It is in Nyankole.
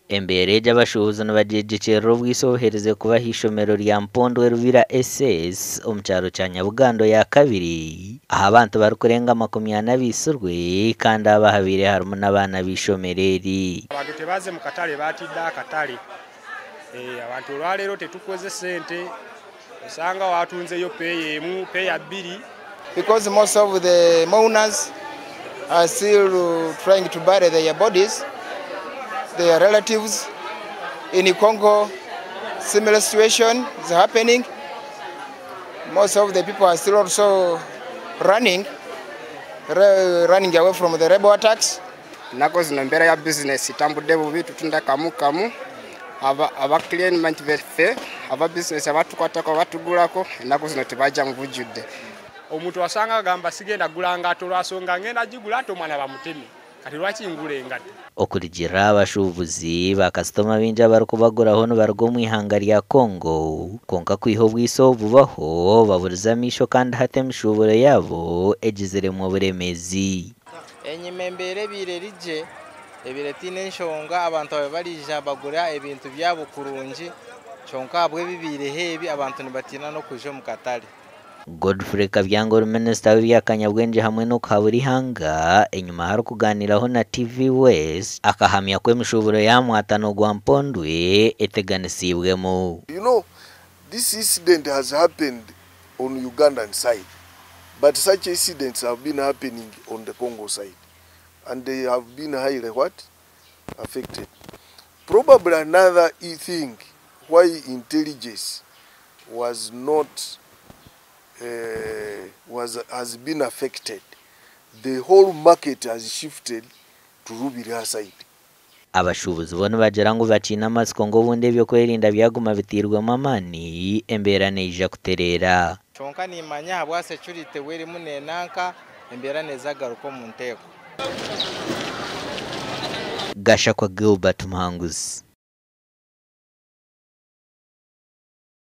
Embeera egi abashuubuzi nibagyegyekyerera obwise obuherize kuba aha ishomero rya Mpondwe Rubira SS omu kyaro kya Nyabugando ya kabiri ahu abantu barikurenga 40 baitsirwe kandi aba habaire harimu n'abaana b'eishomero eri. Abantu tebaze mu katale, batidde akatale. Abantu olwaleero tetukoze sente, osanga watunzeyo peeya emu, peeya bbiri. Because most of the mourners are still trying to bury their bodies, their relatives. In Congo, similar situation is happening. Most of the people are still also running away from the rebel attacks. Ennaku zino embeera ya bizinesi etambudde bubi, tutunda kamu kamu. Aba client baffe aba bizinesi abatukwatako abatugulako ennaku zino tebajja mu bujjudde. Omuntu asanga agamba sigenda kugula ngatto lwasonga ngenda gigula ate omwana bamuteme. Kati lwaki ngula engatto? Okurugiirira abashuubuzi bakasitoma baingi abarikubaguraho nibaruga omu ihanga rya Congo kwonka kwiha obwise obubaho baburize amaisho kandi hati emishuuburo yaabo egiziremu oburemeezi. Enyima embeera ebaire erigye ebaire tiine enshonga, abantu babe barija bagura ebintu byabo kurungi, kyonka ahabw'ebibaireho ebi abantu nibatiina n'okwija omu katare. Godfrey Kabyango ori minisita w'ebyakanyabwengye hamwe n'okuhabura ihanga enyima harikuganiraho na TV West akahamya ku emishuuburo ya mwatano gwa Mpondwe eteganisiibwemu. You know, this incident has happened on Ugandan side, but such incidents have been happening on the Congo side, and they have been highly what? Affected. Probably another thing why intelligence was not has been affected. The whole market has shifted to Rubiriha side. Abashuubuzi bo nibagira ngu bakiine amatsiko ngu obundi ebyokwerinda byaguma bitiirwemu amaani embeera neija kutereera. Kyonka nimanya ahabwa security bwerimu nenanka embeera nezagaruka omu nteeko. Gashakwa Gilbert Muhanguzi.